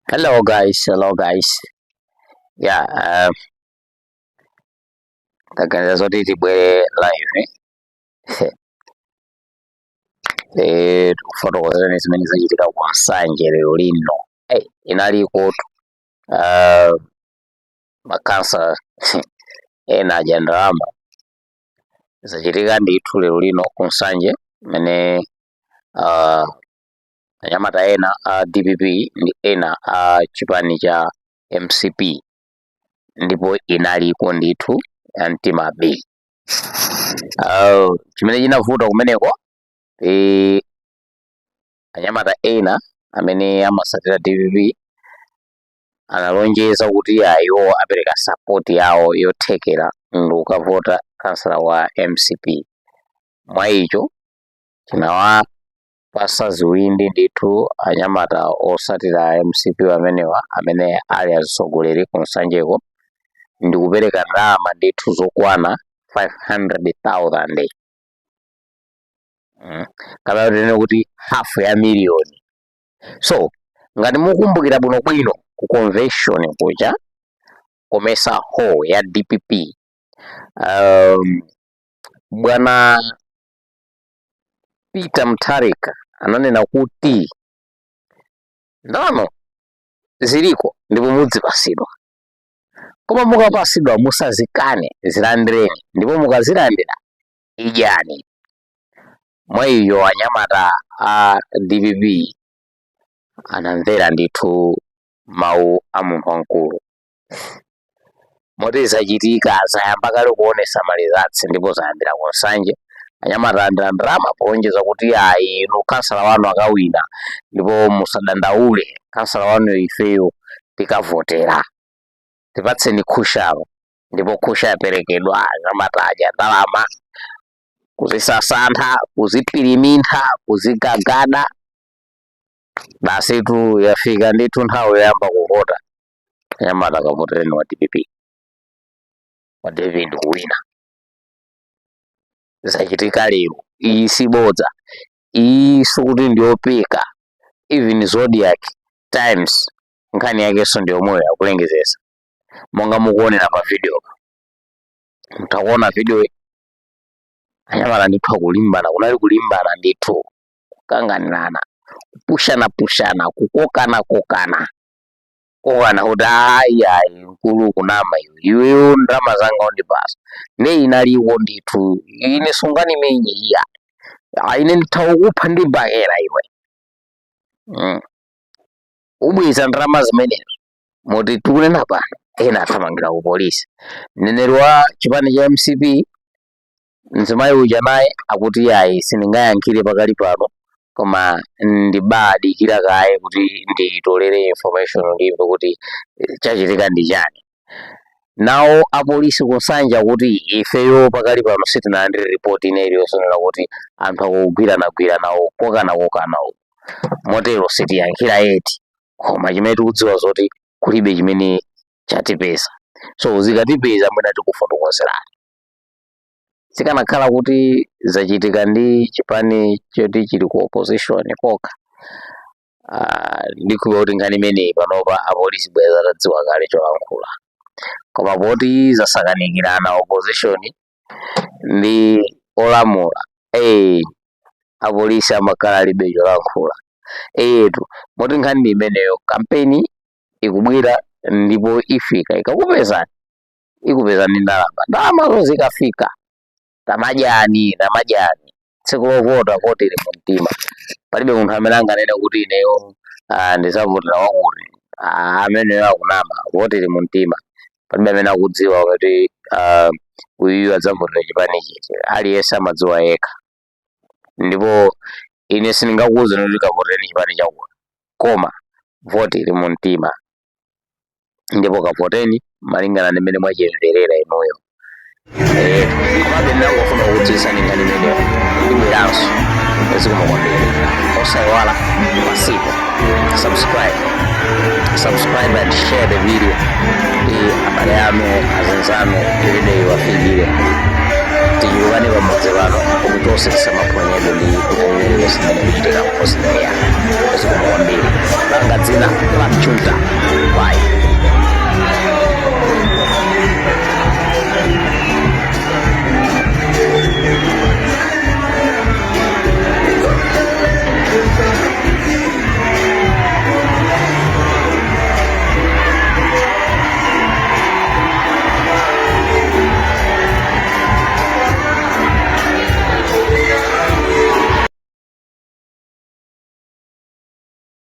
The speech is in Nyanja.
Hello guys, hello guys. Yeah, taganiza zoti tibwere live, eh? Tikufotokozereni zimene zachitika ku Nsanje lero lino. Hey, inalikotu makansala ena adya ndalama. Zachitika ndithu lero lino ku Nsanje mmene anyamata ena a DPP ndi ena a chipani cha MCP, ndipo inaliko ndithu ya mtima B. Chimene chinavuta kumeneko, anyamata ena amene amasatira DPP analonjeza kuti iwo apereka support yawo yothekera ndi kukavota kansala wa MCP. Mwa icho chinawapasa ziwindi ndithu anyamata osatira MCP amenewa amene ali atsogoleri ku Nsanjeko ndi kupereka ndalama ndithu zokwana 500,000, kapena tinene kuti hafu ya miliyoni. So ngati mukumbukira bwinobwino, ku convention kuja, Comesa Hall ya DPP, bwana Peter Mutharika ananena kuti ndalama ziliko ndipo mudzipasidwa, koma mukapasidwa musazikane, zilandireni, ndipo mukazilandira idyani. Mwa iyo anyamata a DPP anamvera ndithu mawu a munthu wamkulu, moti zachitika, zayamba kale kuonesa ma results, ndipo zayambira ku Nsanje. Anyamata alandira ndalama polonjeza kuti ayi, inu kansala wanu akawina ndipo musadandaule, kansala wanu ifeyo tikavotera, tipatseni khushalo. Ndipo khusha yaperekedwa, anyamata adya ndalama, kuzisasantha, kuzipirimintha, kuzigagada, basitu yafika ndithu nthawi yoyamba kuvota. Anyamata akavotereni wa DPP, wa DPP ndikuwina. Zachitika lero, iyi si bodza, iyi sikuti ndiyopeka. Even Zodiak, Times, nkhani yakenso ndiyomweyo akulengezesa monga mukuonera pa video. Mutakuona video iyi, anyamata ndithu akulimbana, kunali kulimbana ndithu, kukanganirana, kupushana pushana, kukokana kokana kokana kuti ayi ayi, mkulu kunama iwe, iweyo ndalama zanga undipasa ne inaliko ndithu, ine sunganimenye iya. Ah, ine nditha kukupha ndi bakera iwe. Ubweza ndalama zimenezo. Moti tikunena pano ena athamangira ku polisi. Mneneri wa chipani cha MCP, mzimayi uja, naye akuti ayi, sindingayankhire pakali pano, koma ndibadikira kaye kuti nditolere information, ndimve kuti chachitika ndi chani. Nawo apolisi kunsanja kuti ifeyo pakali pano sitinalandire ripoti ina iliyonse yonena kuti anthu akugwiranagwirana, kokana kokana uku, motero sitiyankhira yeti, koma chimene tikudziwa zoti kulibe chimene chatipeza, so zikatipeza mwina tikufotokozerani. Zikanakhala kuti zachitika ndi chipani choti chili ku opposition kokha, ndikhulupirira kuti nkhani imeneyi panopa apolisi bweza atadziwa kale cholankhula, koma poti zasakanikirana opposition ndi olamula, apolisi amakhala alibe cholankhula eyetu. Moti nkhani ndi imeneyo, kampeni ikubwera ndipo ifika, ikakupezani ikupezani ndalama. Ndalamazo zikafika tamadyani, tamadyani. Tsiku lovota, voti ili mumtima. Palibe munthu amene anganene kuti ineyo ndizavotera wakuti. Ameneyo akunama. Voti ili mumtima. Palibe amene akudziwa kuti uyuyu adzavotera chipani chiti. Aliyense amadziwa yekha, ndipo ine sindingakuwuzeni kuti kavotereni chipani chakuti, koma voti ili mumtima ndipo kavoteni malingana ndi mmene mwachimverera inuyo. Komabe ndinangofuna kukudziwitsani nkhani imeneyo, ndibweranso. Zikomo kwambiri. Osayiwala masiku subscribe, subscribe and share the video ndi abale anu, azinzanu, video iwafikire, tichulukane pamodzi pano kuti tonse tisamaphonyedwe ndi nkhani iliyonse imene ikuchitika m'mudzi. Zikomo kwambiri. Langa. Dzina Club Junta. Bye.